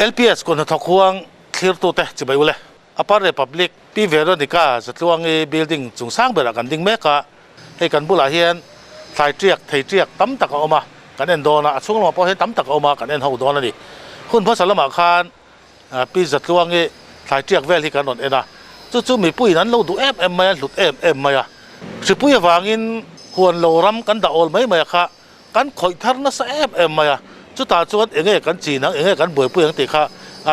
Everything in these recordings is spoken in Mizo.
LPS kut hnathawk huang thlirtute chibai ule. Upper Republic Pi Veronica Zatluangi building chung sang berah kan ding mek a, hei kan bulah hian thlai tiak, thei tiak tam tak a awm a, kan en dawn a, a chhung lamah pawh hian tam tak a awm a, kan en ho dawn a ni. Hun hmasa lamah khan Pi Zatluangi thlai tiak vel hi kan rawn en a, chu chu mipuiin an lo duh em em mai a, an hlut em em mai a. Hripui avangin huan lo ram kan dah awl mai mai a kha kan khawih thar nasa em em mai a, chutah chuan eng nge kan chin ang, eng nge kan buaipui ang tih kha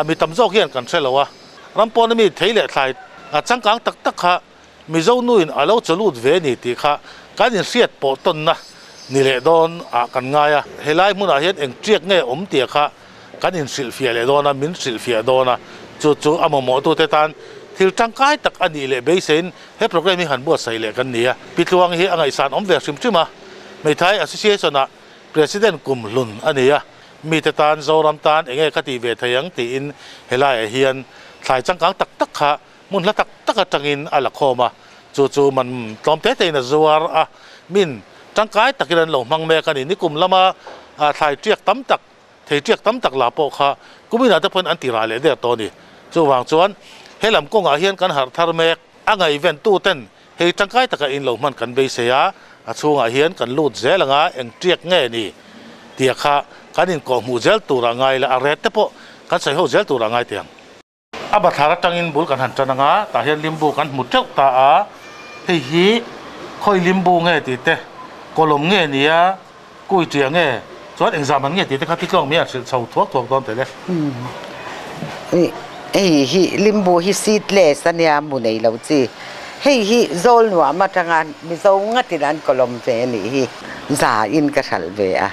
mi tam zawk hian kan hre lo a. Ram pawna mi thei leh thlai changkang tak tak kha Mizo nuin a lo chaw lut ve ni tih kha kan inhriat pawh tawnna ni leh dawn ah kan ngai a. Helai hmunah hian eng tiak nge awm tia kha kan inhrilhfiah leh dawn a, min hrilhfiah dawn a, chu chu a mamawhtute tan thil tangkai tak a nih leh beiseiin he programme hi han buatsaih leh kan ni a. Pi Tluang hi a ngaihsan awm ve hrim hrim a, Hmeithai Association-ah President kum hlun a ni a, mite tan Zoram tan enge ka tih ve thei ang tiin helaiah hian thlai changkang tak tak kha hmun hla tak tak atangin a la khawm a, chu chu man tlawm te tein a zuar a, min tangkai takin an lo hmang mek a ni. Nikum lama thlai tiak tam tak, thei tiak tam tak la pawh kha kuminah te pawhin an ti rah leh der tawh a ni. Chuvang chuan he lam kawngah hian kan harh thar mek, a ngaihventu ten hei tangkai taka in lo hman kan beisei a, a chhungah hian kan lut zel anga eng tiak nge ni tia kha kan inkawhhmuh zel turah ngai la, a ret te pawh kan sawi ho zel turah ngai teh ang. A bathlar atangin bul kan han tan anga tah hian limbu kan hmu teuh ta a, hei hi khawi limbu nge tih te, kawlawm nge nia, kui tia nge, chuan engzam an nge tih te kha titlawng mai a hrilh chho thuak thuak dawn tel e. Hei hi limbu hi seedless a nia mu nei lo chi, hei hi zawl nuam atanga Mizo ngatin an kawlawm ve a nih hi, za in ka hralh ve a,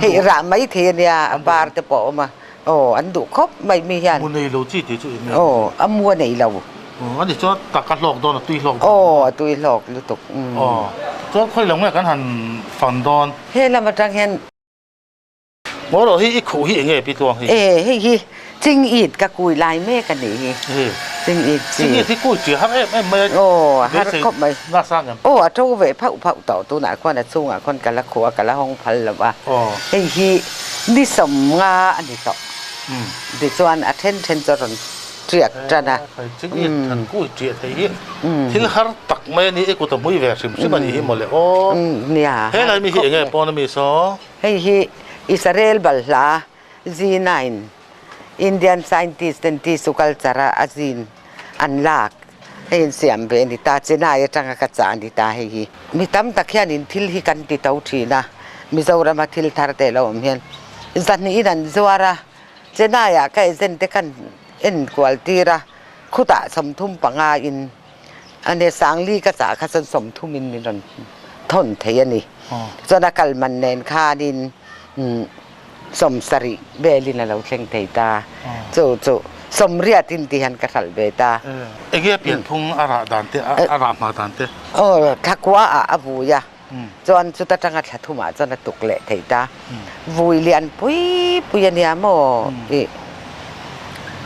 hei rah maithei a nia a par te pawh a awm a. Aw, an duh khawp mai mi hian. Mu nei lo chi tih chu eng nge? Aw, a mu a nei lo. Aw, ani chuan tak a hlawk dawn, a tui hlawk dawn. Aw, a tui hlawk lutuk. Aw, chuan khawi lo nge kan han fan dawn? He lam atang hian. Maw rawh hi i khuh hi eng nge pi tluang hi? E, hei hi ching it ka kui lai mek a nih hi. E. Ching it chi. Ching it hi kui chi har em em mai a. Aw, a har khawp mai. Nasa ngem? Aw, a to ve phauh phauh tawh tunah khuan a chungah khuan ka la khuh a, ka la hawng phal lo a. Aw. Hei hi. Ni sawmnga a ni tawh. Tichuan a then then chu a rawn tiak tan a. Thil har tak mai a ni, i kut a hmui ve hrim hrim a nih hi mawle aw. Nia. He lai mi hi enge pawn a mi saw? Hei hi Israel balhla Z9 Indian scientist ten tissue culture a a zin an lak hei an siam ve a ni ta, Chennai atanga ka chah a ni ta hei hi. Mi tam tak hianin thil hi kan ti to thin a, Mizorama thil thar te lo awm hian zahnihin an zuar a, Chennai ah ka agent te khan en kual tir a, khutah 35 in a ne Sangli ka chah kha chuan 30 in min rawn thawn thei a ni. Chuan a kal man nen khanin 70 velin a lo thleng thei ta. Chu chu 80 in ti hian ka hralh ve ta. Enge pianphung a rah dan te, a rah hma dan te? Aw, thlakua ah a vui a, chuan chuta tanga thla thumah chuan a tuk leh thei ta. Vui lian pui pui a nia maw i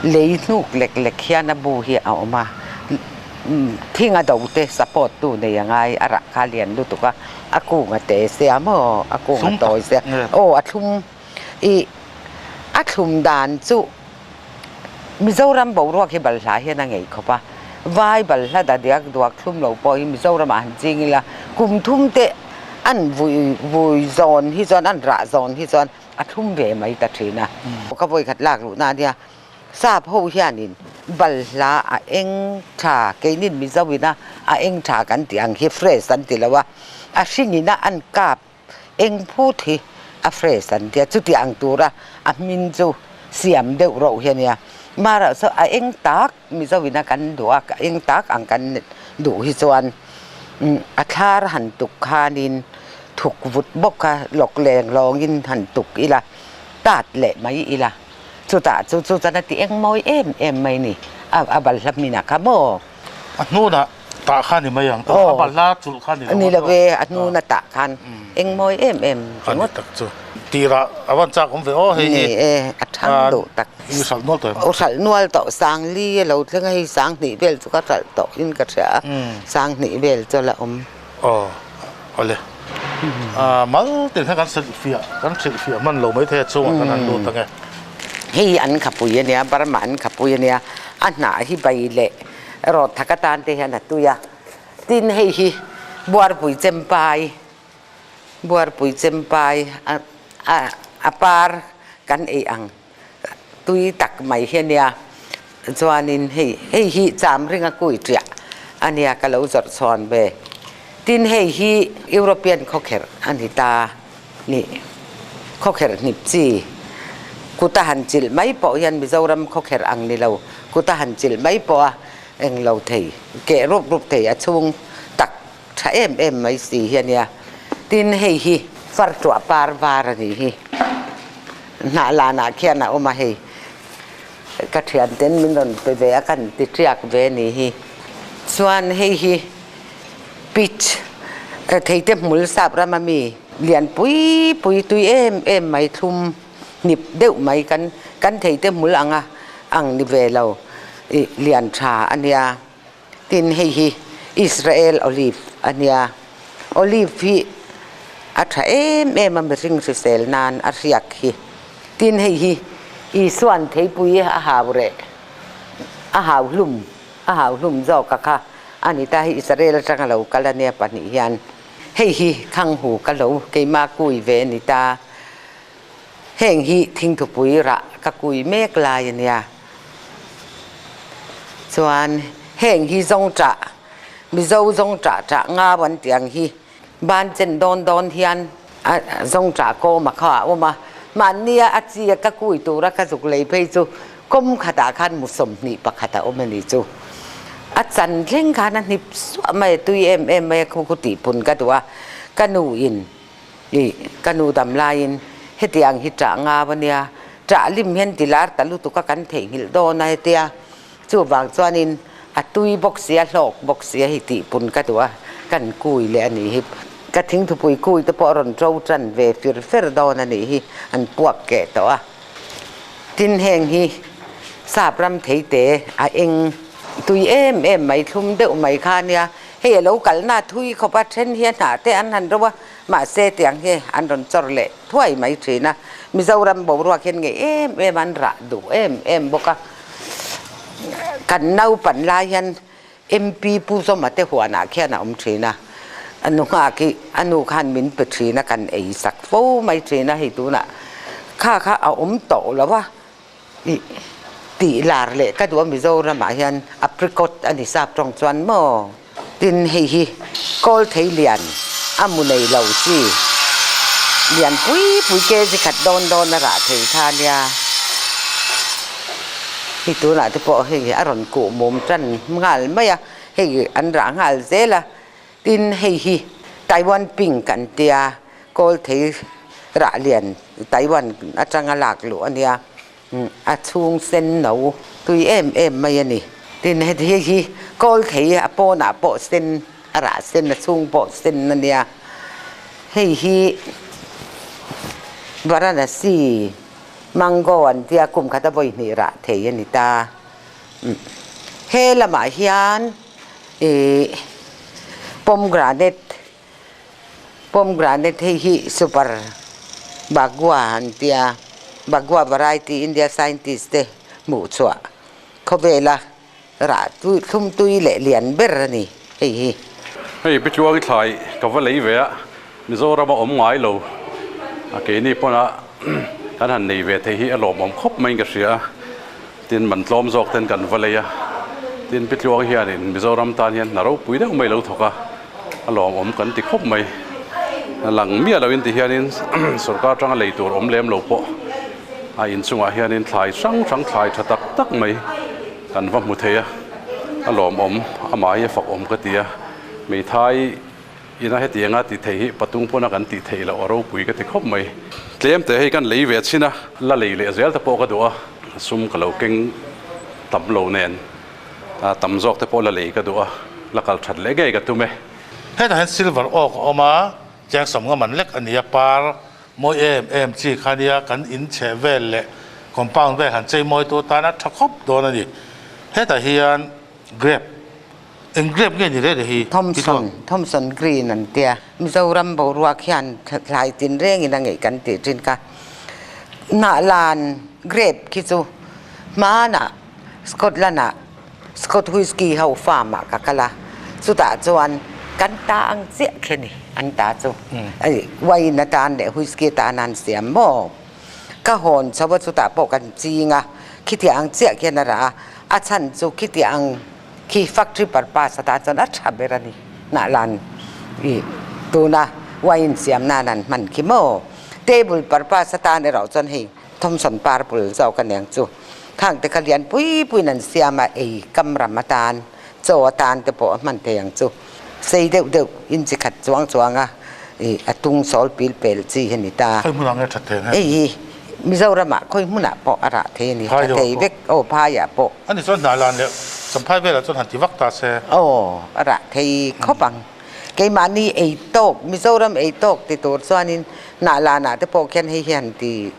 lei hnuk lek lek hian a bu hi a awm a, thing a do te support tu nei a ngai, a rah kha lian lutuk a. A kung a te sia maw a kung a tawi sia aw a thlum i a thlum dan chu Mizoram boruak hi balhla hian a ngei khawp a vai balhla da diak duak thlum lo pawh hi Mizoram ah han ching ila kum thum te an vui vui zawn hi chuan an rah zawn hi chuan a thlum ve mai ta thin a ka vawi khat lak luh na ania Sap ho hianin balhla a eng tha, keinin Mizo ina a eng tha kan tih ang hi fresh an ti lo a, a hring ina an kap eng phut hi a fresh an tia, chuti ang tura a hmin chu siam deuh roh hi a nia. Marawh chu a eng tak Mizo ina kan duh a, a eng tak ang kan duh hi chuan a thlar han tuk khanin thuk vut bawk a, lawk leng lawngin han tuk ila, tat leh mai ila. Chutah chu chu chuan a ti eng mawi em em mai ni. A a balhla hminah kha maw? A hnunah tah kha ni mai ang tawh. A balhla chulh kha ni lo. Ni lo e, a hnuna tah khan eng mawi em em ringawt. A ni tak chu. Tirah a van chak awm ve aw hei hi. Ni e, a thang duh tak. I hralh nual tawh em? Aw hralh nual tawh, Sangli a lo thleng a hei 2000 vel chu ka hralh tawh in ka hria a, 2000 vel chu a la awm. Aw awle mal tin kha kan hrilhfiah kan hrilhfiah hman lo mai thei a chungah kan han lut ang e. Hei hi an khapui a nia, Burma an khapui a nia, a hnah hi bai leh rawt thak atan te hian a tui a. Tin hei hi buarpui chempai, buarpui chempai a a a par kan ei ang tui tak mai hi a nia. Chuanin hei hei hi cham ringa kui ṭiah a nia ka lo zawrh chhawn ve. Tin hei hi European khawkherh a ni ta ni. Khawkherh hnip chi kut a han chilh mai pawh hian Mizoram khawkherh ang ni lo kut a han chilh mai pawh a eng lo thei keh rup rup thei a chhung tak tha em em mai si hi a nia. Tin hei hi far tuah par var a nih hi. Hnah lanah khian a awm a hei. Ka thianten min rawn pe ve a kan ti tiak ve a nih hi. Chuan hei hi peach theite hmul sap rama mi lian pui pui tui em em mai thlum hnip deuh mai kan kan theite hmul anga ang ni ve lo ih lian tha a nia. Tin hei hi Israel olive a nia. Olive hi a tha em em a mihring hrisel nan a hriak hi. Tin hei hi Isuan theipui a hau reh a hau hlum a hau hlum zawk a kha a ni ta hei Israel atanga lo kal a nia pahnih hian hei hi Khanghu ka lo keimah kui ve a ni ta. Heng hi thingthupui rah ka kui mek lai a nia. Chuan heng hi zawng ṭah, Mizo zawng ṭah ṭah ngau an tih ang hi ban chen dawn dawn hian a zawng ṭah kawm a kha a awm a. Mahnia a chi a ka kui tura ka zuk lei phei chu kawm khatah khan mu 21 a awm a ni chu. A chan thleng khan a hnip suah mai a, tui em em mai a khu khu tih pun ka duh a, ka nu in Ih, ka nu dam laiin hetiang hi ṭah ngau a nia, ṭah lim hian ti lar ta lutuk a kan theihnghilh dawn a hetia, chuvang chuanin a tui bawk si a hlawk bawk si a hei tih pun ka duh a, kan kui leh a nih hi. Ka thingthupui kui te pawh a rawn ṭo ṭan ve fir fer dawn a nih hi, an puak keh tawh a. Tin heng hi sap ram theite a eng tui em em mai thlum deuh mai kha a nia, hei a lo kalna thui khawp a then hi a hnah te an han ro a, mahse tiang hi an rawn chawr leh thuai mai thin a, Mizoram boruak hian ngei em em an rah duh em em bawk a, kan naupan lai hian MP Pu Zawma te huanah khian a awm thin a, a nu nghak hi a nu khan min pe thin a, kan ei sak fo mai thin a, hei tunah kha kha a awm tawh lo a, ih tih lar leh ka duh a Mizoramah hian apricot a ni sap tawng chuan maw? Tin hei hi kawl thei lian a mu nei lo chi lian pui pui kg khat dawn dawn a rah thei kha a nia. Hei tunah te pawh hei a rawn kuh mum tan nghal mai a, hei an rah nghal zel a. Tin hei hi Taiwan pink an tia kawl thei rah lian Taiwan atanga lak luh a nia. A chhung sen no tui em em mai a ni. Tin heti hei hi kawl thei a pawnah pawh sen a rah sen a chhung pawh sen a nia. Hei hi Varanasi mango an tia kum khat a vawi hnih rah thei a ni ta. He lamah hian ih pomegranate Pomegranate hei hi super Bagua an tia, Bagua variety India scientist te hmuh chhuah khawvela rah tui thlum tui leh lian ber a ni hei hi. Hei Pitluang i thlai ka va lei ve a, Mizoram a awm ngai lo a keini pawn a kan han nei ve thei hi a lawmawm khawp maiin ka hria a, tin man tlawm zawk ten kan va lei a, tin Pitluang hianin Mizoram tan hian hna ropui deuh mai lo thawk a. A lawmawm kan ti khawp mai. A lang miah loin ti hianin sorkar atanga lei tur awm lem lo pawh a inchungah hianin thlai hrang hrang thlai tha tak tak mai kan va hmu thei a. A lawmawm amah hi a fakawm ka ti a. Hmeithai ina hetianga ti thei hi patung pawna kan tih theih loh a ropui ka ti khawp mai. Tlem te hei kan lei ve chin a, la lei leh zel te pawh ka duh a, sum ka lo keng tam lo nen. A tam zawk te pawh la lei ka duh a, la kal that leh ngei ka tum e. Hetah hian silver oak a awm a, cheng sawmnga man lek a ni a, par mawi em em chi kha nia kan in chheh vel leh compound vel han chei mawi tu atan a tha khawp dawn a ni. Hetah hian grape, eng grape nge ni rere hi? Thomson, Thomson green an tia. Mizoram boruak hian thlai tinrengin a ngeih kan tih thin kha. Hnahlan. Grape khi chu hmanah Scotland ah Scott Whisky ho farm ah ka kal a, chutah chuan kan ta ang chiah khi a ni an ta chu. Wine atan leh whisky atan an siam maw? Ka hawn chho a chutah pawh kan ching a, khitiang ang chiah khian a rah a, a chhan chu khitiang ang khi factory purpose atan chuan a tha ber a ni. Hnahlan i tuna wine siam nan an hman khi maw? Table purpose atan erawh chuan hei Thomson Purple zawk a niang chu. Khang te kha lian pui puiin an siam a, ei kam ram atan, chaw atan te pawh a hman thei ang chu. Sei deuh deuh in chi khat chuang chuang a, ih a tung sawl pil pel chi hi a ni ta. Khawi hmunah nge that thei ang he? Hei hi Mizoramah khawi hmunah pawh a rah thei a ni, tha thei vek, aw phaiah pawh. Ani chuan hnahlan leh champhai velah chuan han ti vak ta se. Aw, a rah thei khawp ang. Keimahni ei tawk, Mizoram ei tawk ti tur chuanin hnahlanah te pawh khian hei hi han ti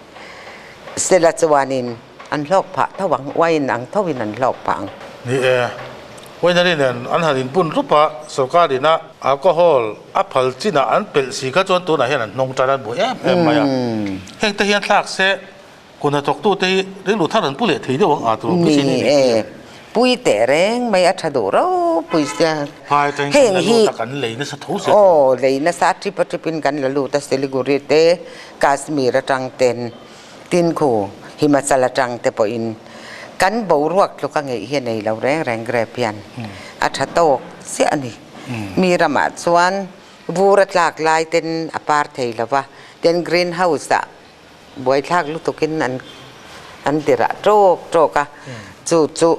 sela chuanin an hlawk phah tho ang, wine ang thoin an hlawk phah ang. Ni e, winery nen an han inbun rup a, sorkar ina alcohol a phal chinah an pelh si kha chuan tunah hian an hnawng tan an buai em em mai a. Heng te hian thlak se Kun hnathawktute hi rilru thar an pu leh thei deuh ang a tur pui Ni e, pui teh reng mai a tha duh ropui sia. Phai atangin kan la lut a, kan lei nasa tho sia. Aw, lei nasa trip a trip in kan la lut a, Siliguri te, Kashmir atang ten, tin khu Himachal atang te pawhin kan boruak tluk a ngeih hi a nei lo reng reng grape hian a tha tawk chiah a ni. Mi ramah chuan vur a tlak lai ten a par thei lo va, tin green house ah Buaithlak lutukin an an ti rah tawk tawk a, chu chu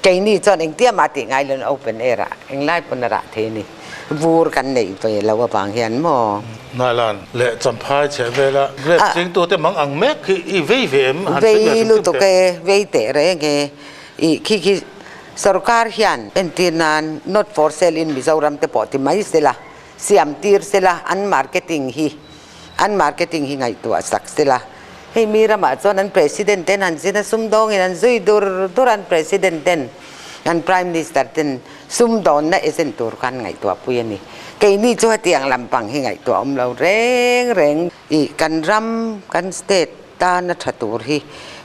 keini chuan engtia mah tih ngai loin open air ah englai pawn a rah thei a ni. Vur kan neih ve lo avang hian maw? Nailan leh Champhai chheh vela grape chingtute mang ang mek hi i vei ve em? Han sawi ve hrim hrim teh. Vei lutuk e, vei teh reng e. I khi khi sorkar hian entir nan not for sale in Mizoram te pawh ti mai sela, siam tir sela an marketing hi An marketing hi ngaihtuah sak sela, hei mi ramah chuan an president ten han zin a sumdawngin an zui dur dur a, an president ten an prime minister ten sumdawnna agent tur kha an ngaihtuah pui a ni. Keini chu hetiang lampang hi ngaihtuah awm lo reng reng. Ih kan ram kan state tana tha tur hi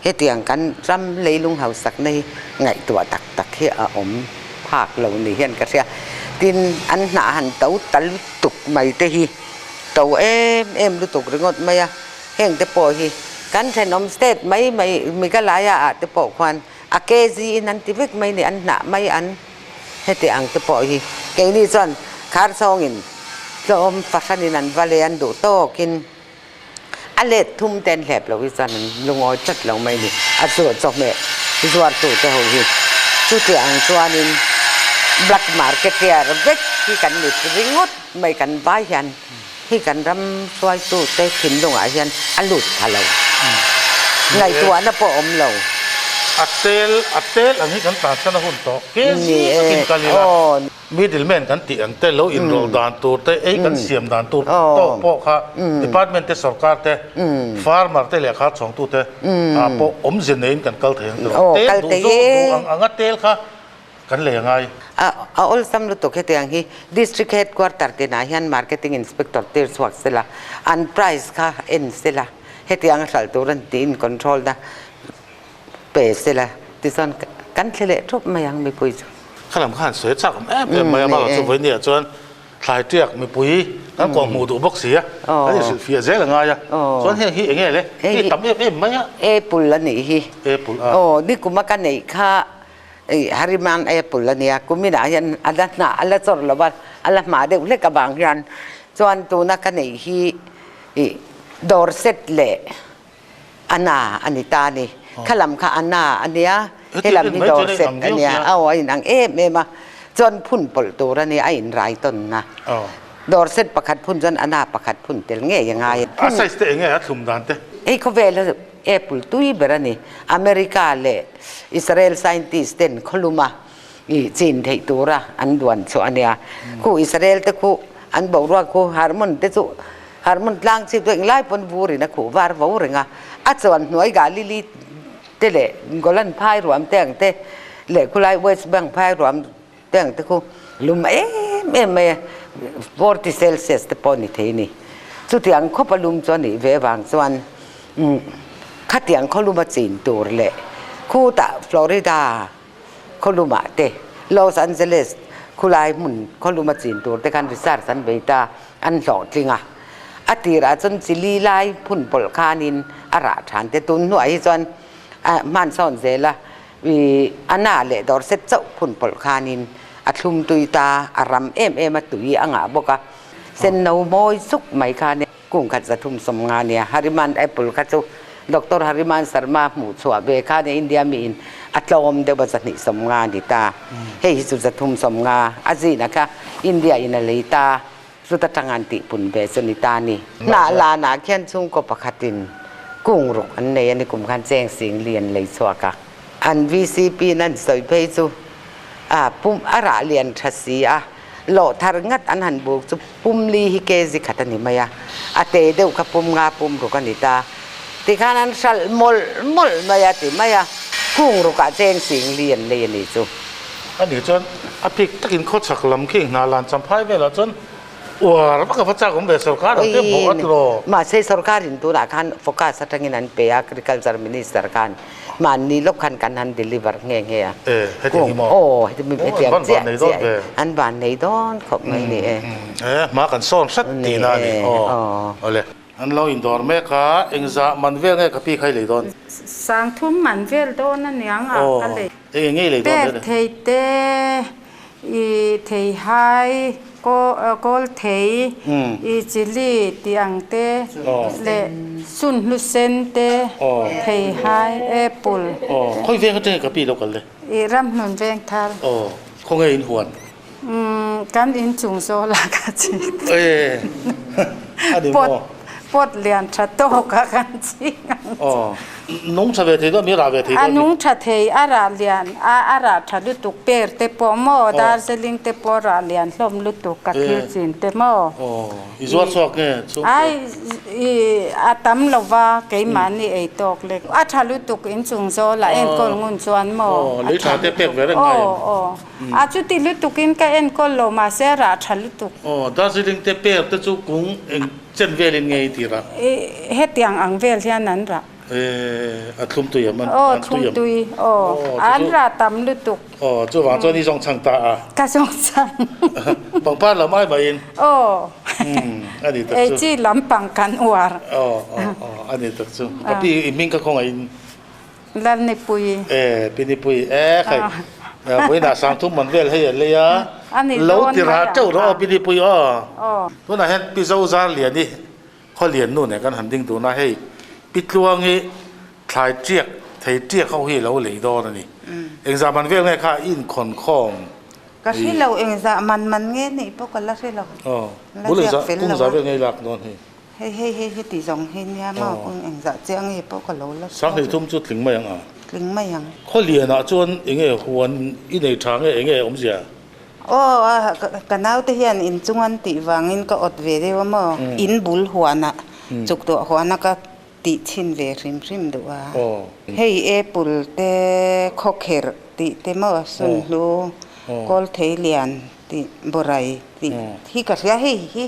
hetiang kan ram leilung hausakna hi ngaihtuah tak tak hi a awm phak lo ni hian ka hria. Tin an hnah han to ta lutuk mai te hi. To em em lutuk ringawt mai a, heng te pawh hi kan thenawm state mai mai Meghalaya ah te pawh khuan a kg in an ti vek mai ni, an hnah mai an heti ang te pawh hi keini chuan kharchhawngin tlawm fahranin an va leh an duh tawkin a let thum te an hlep lo hi chuan an lungawi tlat lo mai ni, a chu chawhmeh zuartu te ho hi chuti ang chuanin black marketeer vek hi kan ni ringawt. Mai kan vai hian hi kan ram hruaitute thinlungah hian a lut pha lo. Ngaihtuahna pawh a awm lo. A tel a tel ang hi kan tlan chhan a hun tawh. KZ takin kal ila middle man kan tih ang te lo inrawlh dan tur te ei kan siam dan tur tawk pawh kha department te sorkar te farmer te leh kha chhawngtute ah pawh awmze neiin kan kal thei ang tiraw. Tel duh zawk duh ang anga tel kha Kan lei a ngai. A awlsam lutuk hetiang hi District Headquarter tinah hian Marketing Inspector tir chhuak sela, an price kha en sela, hetiang a hralh tur an tiin control na pe sela tichuan kan thli leh thup mai ang mipui chu. Kha lam kha han sawi chak awm em em mai a, mahse chu vawinia chuan thlai tiak mipui kan kawh hmuh duh bawk si a, kan inhrilhfiah zel a ngai a, chuan heng hi enge le? Hei tam em em mai a. Apple a nih hi. Apple a. Aw, nikuma ka neih kha Ih Hariman Apple a nia, kuminah hian a la hnah a la chawr lo va, a la hmah deuh hlek avang hian chuan tuna ka neih hi ih Dorset leh Anna a ni ta a ni. Kha lam kha Anna a nia, he lam hi Dorset a nia, aw a inang em em a, chuan phun pawlh tur a nia a inrai tawnna. Dorset pakhat phun chuan Anna pakhat phun tel ngei a ngai. A size te eng nge a thlum dan te? Hei khawvel Apple tui ber a ni. America leh Israel scientist ten khawluma i chin theih tura an duan chhuah a nia. Khu Israel te khu an boruak khu Hermon te chu Hermon tlang chhip chu englai pawn vurin a khuh var vo reng a. A chuan hnuai Galili te leh Golan phai ruam te ang te leh khulai West Bank phai ruam te ang te khu lum em em mai a, 40 Celsius te pawh a ni thei a ni. Chutiang khawpa lum chu a nih ve avang chuan. Khatiang khawluma chin tur leh khutah Florida khawlumah te, Los Angeles khulai hmun khawluma chin tur te khan research an bei ta, an hlawhtling a. A tirah chuan chili lai phun pawlh khanin a rah than te tun hnuah hi chuan hman sawn zel a, i a na leh dawr set chauh phun pawlh khanin a thlum tui ta, a ram em em a tui a ngah bawk a, senno mawi suk mai khan Kum khat 350 nia Hariman Apple kha chu Doctor Hariman Sharma hmuh chhuah ve kha nia India mi in a tlawm deuh a 250 ni ta. Hei hi chu 350 a zina kha India in a lei ta chuta tang an tih pun ve chu ni ta ni. Hnah lanah khian chhungkaw pakhat in kung ruk an nei a ni kum khan cheng sing li an lei chhuak a. An VCP in an sawi phei chu a pum a rah lian tha si a. Lawh thar ngat an han buk chu pum li hi kg khat a ni mai a, a te deuh kha pum nga pum ruk a ni ta. Tikhan an hralh mawlh mawlh mai a ti mai a, kung rukah cheng sing li an lei a ni chu. A nih chuan a pik takin khawchhak lam khi hna lan champhai velah chuan uar vak a va chak awm ve sorkar ang te bawh a ti lo. Mahse sorkar in tunah khan focus atangin an pe a, Agriculture Minister khan. Mahni lawk khan kan han deliver nghe nghe a. E, hetiang hi maw? Aw, hetiang chiah chiah an van nei dawn khawp mai ni e. E, hma kan sawn hret tihna a ni. Aw, awle. An lo indawr mek a, engzah man vel nge ka pi kha i lei dawn? Sangthum man vel dawn a niang a ka lei. Aw, eng nge i lei dawn? Per thei te, i theihai. Kawl thei, i chilli tih ang te leh sunhlu sen te, theihai, apple. Aw, khawi veng atanga ka pi lo kal le? I ramhlun veng thar. Aw, khawnge in huan? Umm, kan in chung zawl ah ka ching. E, a ni maw? Pot lian tha tawk a kan ching ang chu. Aw, nung tha ve thei dawn mi, rah ve thei dawn mi? A nung tha thei, a rah lian, a rah tha lutuk per te pawh maw, Darjeeling te pawh rah lian hlawm lutuk ka thil chin te maw. Aw, i zuar chhuak nge chhungkua? Ai, i a tam lo va, keimahni ei tawk lek. A tha lutuk inchung zawl a enkawl ngun chuan maw. Aw, lei tha te pek ve reng ngai em? Aw, aw. A chuti lutukin ka enkawl lo mahse a rah tha lutuk. Aw, Darjeeling te per te chu kung eng chen velin nge i tir a? I, hetiang ang vel hian an rah. E, a thlum tui em? Aw, thlum tui. Aw, an rah tam lutuk. Aw, chuvang chuan i zawng chhang ta a. Ka zawng chhang. Pangpar lam ai maiin. Aw. Umm, a ni tak chu. Ei chi lampang kan uar. Aw, aw, aw, a ni tak chu. Ka pi i hming ka khawngaihin. Lalnipui. E, Pinipui e khai. Vawiinah Sangthum man vel hei a lei a. Lo ti rah teuh rawh aw Pinipui aw. Tunah hian Pi Zozar Lian i Khawlian nu nen kan han ding dun a, hei Pi Tluang i thlai tiak, thei tiak ho hi lo lei dawn a ni. Engzah man vel nge kha i inkhawn khawm? Ka hre lo, engzah man man nge nih pawh ka la hre lo. Aw, bul engzah, kung zah vel nge i lak dawn hei? Hei hei hei heti zawng hi nia maw kawng engzah chiah nge pawh ka lo la hria. Sanghnih thum chu tling mai ang a. Tling mai ang. Khawlianah chuan enge huan i nei tha nge enge awmzia? Aw a ka naute hian inchung an tih vangin ka awt ve deuh a maw in bul huanah chuk tuah huana ka tih chhin ve hrim hrim duh a. Hei apple te khawkherh tih te maw sunhlu kawlthei lian tih borai tih hi ka hria hei hi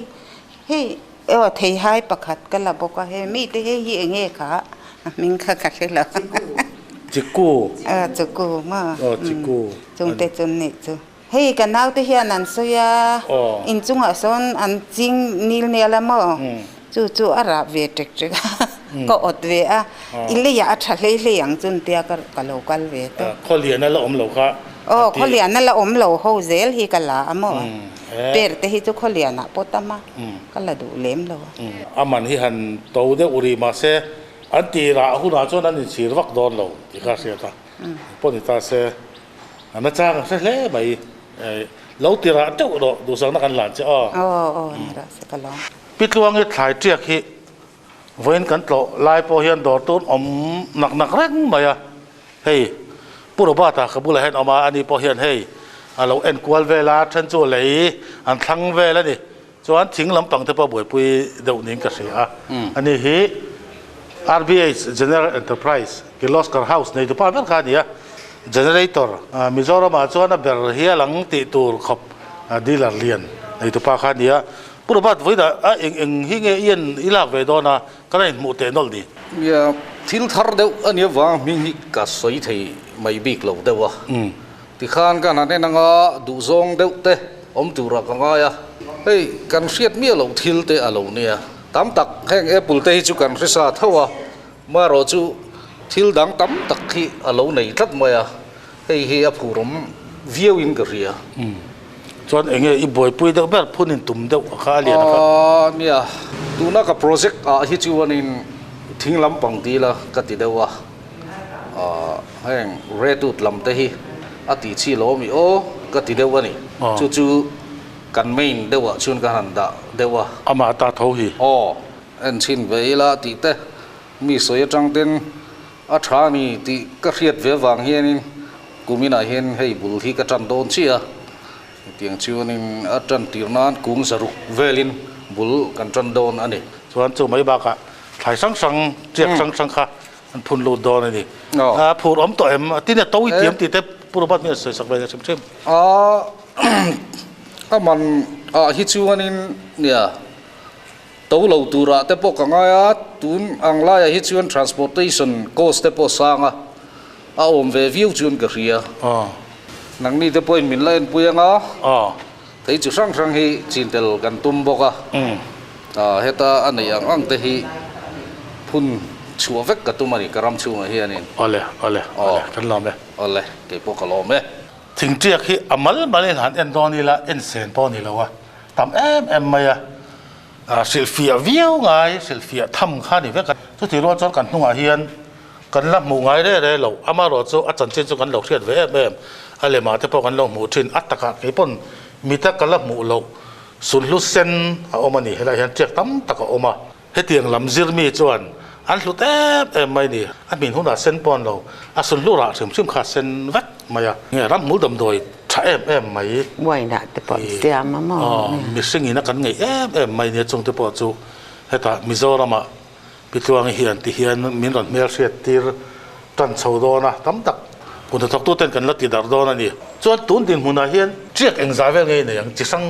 Hei aw theihai pakhat ka la bawk a, he mite hei hi eng nge kha a hming kha ka hre lo. Chiku. Aw chiku maw. Aw chiku. Chungte chu nih chu. Hei ka naute hian an sawi a, inchungah sawn an ching nil nel a maw, chu chu a rah ve ṭek ṭek a, ka awt ve a, i leiah a ṭha hlei hlei ang chu tia ka lo kal ve tawp. Khawlian a la awm lo kha. Aw khawlian a la awm lo ho zel hi ka la a maw. Per te hi chu khawlian ah pawh tam a, ka la duh lem lo a. A man hi han to deuh ri mahse an tih rah hunah chuan an inchhir vak dawn lo tih kha a hriat a, pawh ni ta se a nachang a hre hle mai. Lo ti rah teuh rawh duhsakna kan lan che aw. Aw aw ni rah se ka lawm. Pi Tluangi thlai tiak hi vawiin kan tlawh lai pawh hian dawr tun awm nak nak reng mai a. Hei Pu Robert-a ka bulah hian awm a, ani pawh hian hei a lo en kual vel a, then chu lei an thlang vel a ni. Chuan thing lampang te pawh buaipui deuh niin ka hria a. Ani hi RBH General Enterprise, Kirloskar House neitu pa ber kha a ni a. Generator, Mizoramah chuan a ber hial ang tih tur khawp dealer lian neitu pa kha a ni a. Pu Robert, vawiinah a eng eng hi nge i en i lak ve dawn a, ka la inhmuh teh nawlh ni. Nia. Thil thar deuh a nih avang hming hi ka sawi thei mai bik lo deuh a. Tikhan ka hna nen anga duhzawng deuh te awm turah ka ngai a. Hei kan hriat miah loh thil te a lo nia. Tam tak heng apple te hi chu kan hre sa tho a, marawh chu thil dang tam tak hi a lo nei tlat mai a, hei hi a phurawm viau in ka hria. Chuan enge i buaipui deuh ber phun in tum deuh a kha a lian a kha? Nia, tuna ka project ah hi chuanin thing lampang dil a ka ti deuh a. Heng redwood lam te hi a tih chi lo ami aw ka ti deuh a ni. Chu chu kan main deuh ah chuan ka han dah deuh a. Amah ta tho hi. Aw, en chhin ve ila tih te mi sawi atang ten a tha a ni tih ka hriat ve avang hianin kuminah hian hei bul hi ka tan dawn chiah a. Hetiang chuanin a tan tir nan kung zaruk velin bul kan tan dawn a ni. Chuan chu mai bakah thlai hrang hrang, tiak hrang hrang kha an phun lut dawn a ni. A phur awm tawh em? Tin a to i tiam tih te Pu Robert mi a sawi sak ve hrim hrim. A a man ah hi chuanin nia to lo turah te pawh ka ngai a, tun ang laiah hi chuan transportation cost te pawh sang a, a awm ve viau chuan ka hria. Nangni te pawhin min la enpui anga thei chi hrang hrang hi chintel kan tum bawk a, heta a neih ang ang te hi phun chhuah vek ka tum a ni ka ram chhungah hianin. Awle, awle, awle, kan lawm e. Awle, kei pawh ka lawm e. Thingtiak hi a mal malin han en dawn ila en sen pawh a ni lo a, tam em em mai a, hrilhfiah viau ngai, hrilhfiah tham kha a ni vek a. Chutih rual chuan kan hnungah hian Kan la hmuh ngai reh reh lo, amaherawh chu a chanchin chu kan lo hriat ve em em, a lemah te pawh kan lo hmuh thin, a takah kei pawn mita ka la hmuh loh sulhlu sen a awm a ni, helaiah hian tiak tam tak a awm a, hetiang lam zir mi chuan an hlut em em mai a ni, a hmin hunah sen pawh an lo, a sulhlu rah hrim hrim kha a sen vek mai a, nge ramhmul damdawi tha em em mai. Wine-ah te pawh an siam a maw? Mihring ina kan ngeih em em mai nia chungte pawh chu hetah Mizoramah Pi Tluangi hian ti hian min rawn hmelhriat tir tan chho dawn a, tam tak hun hnathawktu ten kan la ti darh dawn a ni. Chuan tun dinhmunah hian tiak engzai vel ngei nei ang chi hrang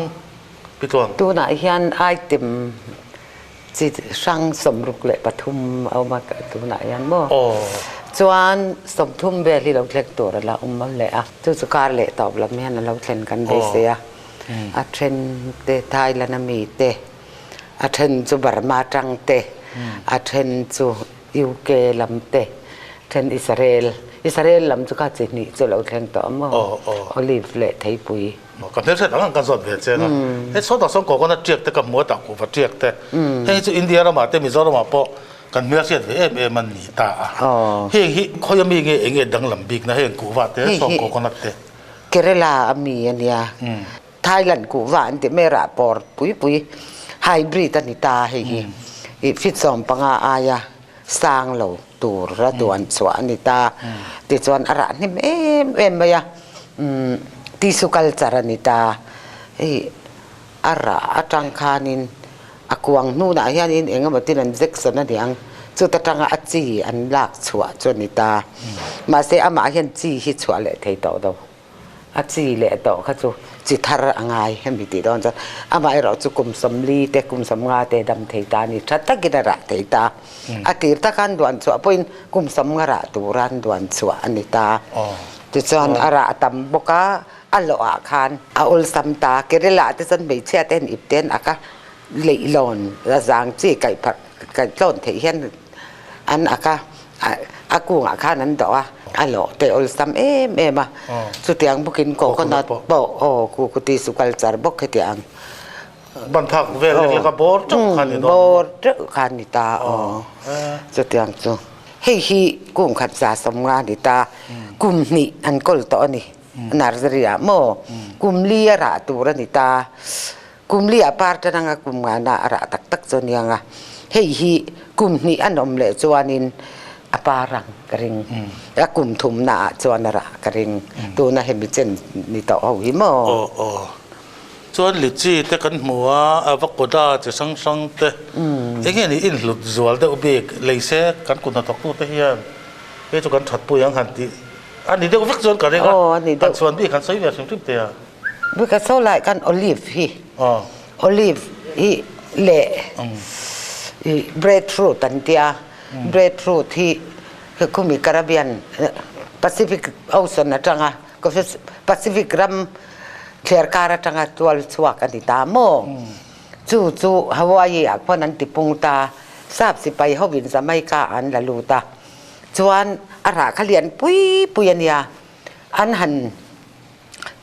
Pi Tluang? Tunah hian item chi hrang 63 a awm a tunah hian maw? Chuan 30 vel hi lo thleng tur a la awm leh a, chu chu kar leh tawp lam hian a lo thlen kan beisei a, a then te Thailand ami te, A then chu Burma tang te, a then chu UK lam te, then Israel. Israel lam chu kha chi hnih chu lo thleng tawh a maw? Olive leh theipui. Ka hmelhriat ang ang ka zawt ve che a. Hei sawtah sawn coconut tiak te ka hmu a, tah kuhva tiak te. Heng hi chu India ramah te Mizoramah pawh kan hmelhriat ve em em a ni ta a. Heng hi khawi ami nge eng nge danglam bikna heng kuhva te sawm coconut te? Kerala ami a nia. Thailand kuhva an ti mai rah pawr pui pui hybrid a ni ta hei hi i fit 15 aia sang lo tur a duan chhuah a ni ta tichuan a rah hnem em em mai a tissue culture a ni ta hei a rah atang khanin a kuang hnunah hianin eng emaw tin an injection a ni ang chuta tanga a chi an lak chhuah chu a ni ta mahse amah hian chi hi chhuah leh thei tawh lo. A chi leh tawh kha chu chi thar a ngai hemi tih dawn chuan amaherawh chu kum 40 te kum 50 te dam thei ta a ni tha takin a rah thei ta a tir taka an duan chhuah pawhin kum 50 rah tura an duan chhuah a ni ta tichuan a rah tam bawk a a lawhah khan a awlsam ta Kerala te chuan hmeichhia te an ip te an ak a leihlawn a zang chi kaih pharh kaih tlawn theih hian an ak a. A kungah khan an dawh a, a lawh te awlsam em em a. Chutiang bawkin coconut pawh aw kukuti su culture bawk hetiang. Ban phak vel lek lek a bawr teuh khan ni dawn. Bawr teuh khan ni ta aw. Chutiang chu. Hei hi kum khat 150 ni ta, kum hnih an kawl tawh a ni nursery ah maw. Kum li a rah tur a ni ta. Kum li ah par tan anga kum ngana a rah tak tak chu aniang a, hei hi kum hnih an awm leh chuanin a par ang ka ring, a kum thumna ah chuan a rah ka ring, tuna hemi chen ni tawh ho hi maw? Aw aw. Chuan litchi te kan hmu a, avocado chi hrang hrang te, enge ni inhlut zual deuh bik lei se kan kut hnathawktu te hian hei chu kan thatpui ang han tih a ni deuh vek chuan ka ring a, han chhuan bik han sawi ve hrim hrim teh a. Bika saw lai khan olive hi olive hi leh i breadfruit an tia. Breadfruit hi khumi Caribbean, Pacific Ocean atanga Pacific ram thliarkar atanga tual chhuak a ni ta maw? Chu chu Hawaii ah khuan an tipung ta, sap sipai hovin Jamaica ah an la lut a, chuan a rah kha lian pui pui a nia, an han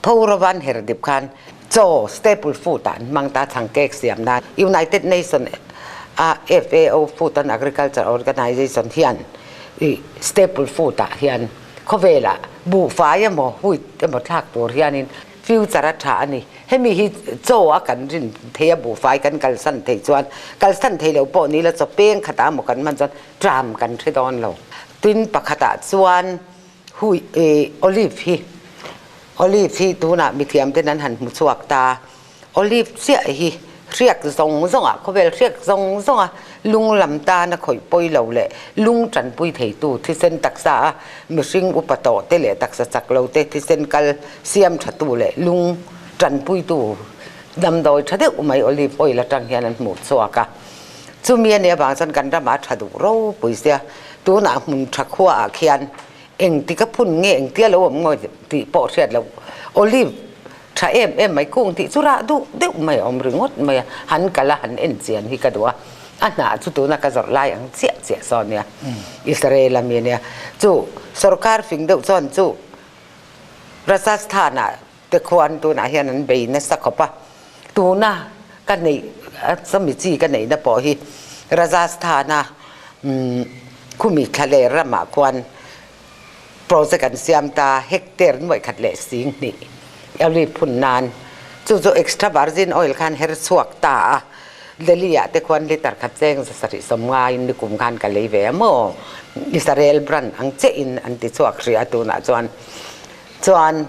pho rova an her dip khan chaw, staple food, ah an hmang ta, chhang cake siam nan. United Nation a FAO, Food and Agriculture Organization, hian ih staple food ah hian khawvelah buhfai emaw wheat emaw thlak tur hianin Future a tha a ni. Hemi hi chaw a kan rin thei a, buhfai kan kalsan theih chuan kalsan thei lo pawh ni la chaw peng khatah emaw kan hman chuan tram kan hre dawn lo. Tin pakhatah chuan hui olive hi olive hi tunah mithiam ten an han hmu chhuak ta. Olive chiah hi hriak zawng zawngah khawvel hriak zawng zawnga lung lam tana khawih pawi lo leh lung tanpui theitu thisen taksa a mihring upa tawh te leh taksa chak lo te thisen kal siam thatu leh lung tanpuitu damdawi tha deuh mai olive oil atang hian an hmuh chhuak a. Chumi a nih avang chuan kan ramah a tha duh ropui sia tunah hmun tha khuaah khian engtik a phun nge engtia lo awm ngawi tih pawh hriat loh olive Tha em em mai kung tih chu rah duh deuh mai a awm ringawt mai a, han kal a han en chian hi ka duh a, a hnah chu tuna ka zawrh lai ang chiah chiah saw nia, Israel a mi nia, chu sorkar fing deuh chuan chu Rajasthan ah te khuan tunah hian an bei nasa khawp a, tuna ka neih chumi chi ka neihna pawh hi Rajasthan a khumi thlaler ramah khuan Project an siam ta, hectare nuaih khat leh sing hnih olive phun nan. Chu chu extra virgin oil khan her chhuak ta a, Delhi ah te khuan litre khat cheng za sarih sawm ngaiin nikum khan ka lei ve a maw? Israel brand ang chiah in an ti chhuak hrih a tunah chuan. Chuan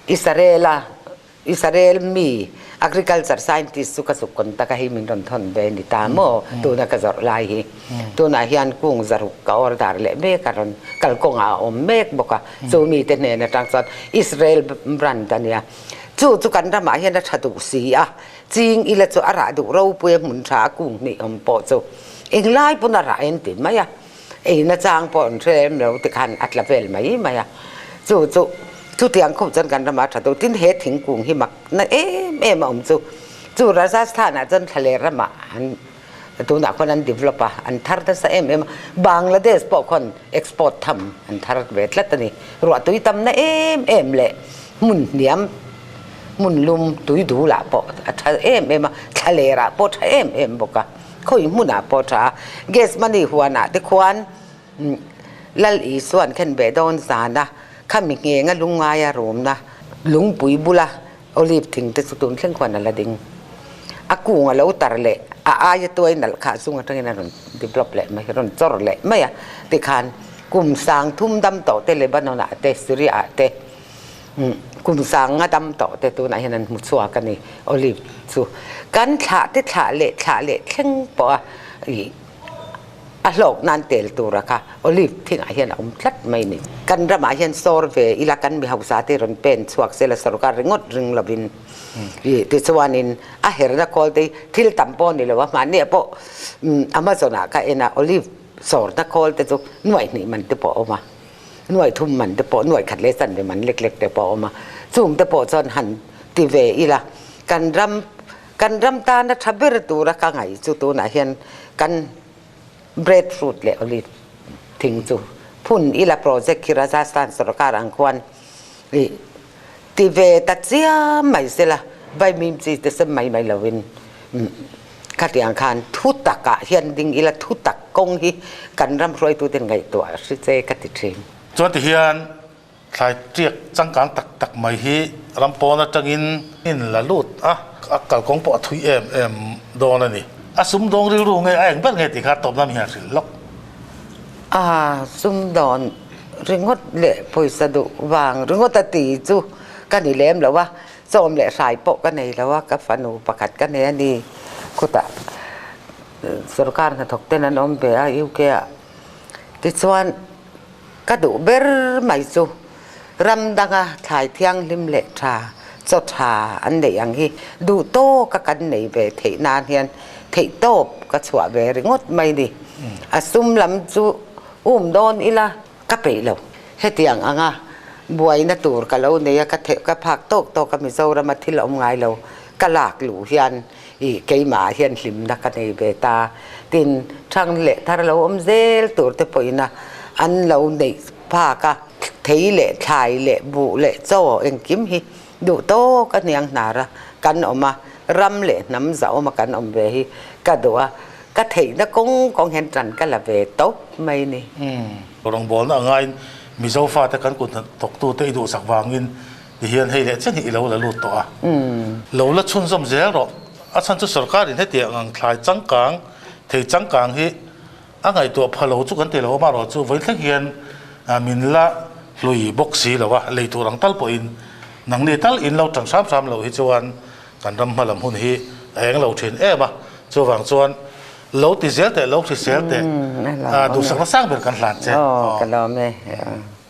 Israel a Israel mi agriculture scientist chu ka zuk contact a hei min rawn thawn ve ni ta maw tuna ka zawrh lai hi tunah hian kung zaruk ka order leh mek a rawn kalkawngah a awm mek bawk a chu mi te hnen atang chuan Israel brand a nia chu chu kan ramah hian a tha duh si a ching ila chu a rah duh ropui a hmun tha a kung hnih awm pawh chu englai pawn a rah en ti mai a. Eina chang pawh an hre em lo tikhan a tla vel mai mai a, chu chu chutiang khawp chuan kan ramah a tha deuh. Tin he thingkung hi mak na em em a awm chu, chu Rajasthan ah chuan thlaler ramah an tunah khuan an develop a, an thar nasa em em a, Bangladesh pawh khuan export tham an thar ve tlat a ni. Ruah tui tam na em em leh hmun hniam hmun lum tui dulah pawh a tha em em a, thlaler ah pawh a tha em em bawk a. Khawi hmunah pawh tha gas money huanah te khuan Lal Isuan khen ve dawn zan a, khami nghenga lungngaia rumna lungpui bula olive thing te chu tun thleng khuan a la ding. A kung a lo tar leh a aia tuai nalh khah chung atangin a rawn develop leh mai, a rawn chawr leh mai a. Tikhan kum sang thum dam tawh te Lebanon ah te Syria ah te Kum sang nga dam tawh te tunah hian an hmu chhuak a ni. Olive chu kan thlah te thlah leh thlah leh thleng pawh a ih a hlawk nan tel tura kha olive thingah hian a awm tlat mai ni. Kan ramah hian sawr ve ila kan mi hausa te rawn pen chhuak sela sorkar ringawt ring lovin ih tichuanin a herna khawl te hi thil tam pawh a ni lo a, mahni ah pawh Amazon ah ka en a olive sawrna khawl te chu nuaih hnih man te pawh a awm a. Nuaih thum man te pawh, nuaih khat leh chanve man lek lek te pawh a awm a, chung te pawh chuan han ti ve ila, kan ram kan ram tana tha ber tura ka ngaih chu tunah hian kan breadfruit leh olive thing chu phun ila project hi Rajasthan sorkar ang khuan ih ti ve ta chiam mai sela vaimim chi te sem mai mai lovin Khatiang khan thu takah hian ding ila thu tak kawng hi kan ram hruaituten ngaihtuah hri che ka ti thin. Chuan ti hian thlai tiak changkang tak tak mai hi ram pawn atangin in la lut a, a kalkawng pawh a thui em em dawn a ni. A sumdawng rilru nge a eng ber nge tih kha tawpna mi hian hrilh lawk. A sumdawn ringawt leh pawisa duh vang ringawt a ti chu ka ni lem lo a, Chawm leh hrai pawh ka nei lo a, ka fanu pakhat ka nei a ni. Khutah sorkar hnathawk ten an awm ve a UK ah. Tichuan ka duh ber mai chu ram danga thlai thianghlim leh tha, chaw tha an neih ang hi duh tawka kan nei ve theih nan hian theihtawp ka chhuah ve ringawt mai ni. A sum lam chu um dawn ila ka peih lo. Hetiang anga buaina tur ka lo nei a, ka theh ka phak tawk tawk a Mizorama thil awm ngai lo ka lak luh hian ih keimah ah hian hlimna ka nei ve ta. Tin, thang leh thar lo awm zel tur te pawhin a an lo neih phak a, thei leh thlai leh buh leh chaw engkim hi duh tawk a hniang hnar a kan awm a, ram leh hnam zahawm a kan awm ve hi ka duh a, ka theihna kawng kawng hian tan ka la ve tawp mai ni. Rawngbawlna a ngaiin Mizo fate kan kut thawktute i duhsak vangin ti hian hei leh chen hi i lo la lut tawh a. Lo la chhunzawm zel rawh. A chhan chu sorkarin hetiang ang thlai changkang, thei changkang hi a ngaihtuah pha lo chu kan ti lo a, amaherawhchu vawi thleng hian min la hlui bawk si lo a, lei tur ang tal pawhin nangni tal in lo tan hram hram loh hi chuan kan ram hma lam hun hi a eng lo thin em a, chuvang chuan lo ti zel teh, lo hrisel teh, duhsakna sang ber kan hlan che. Aw, ka lawm e.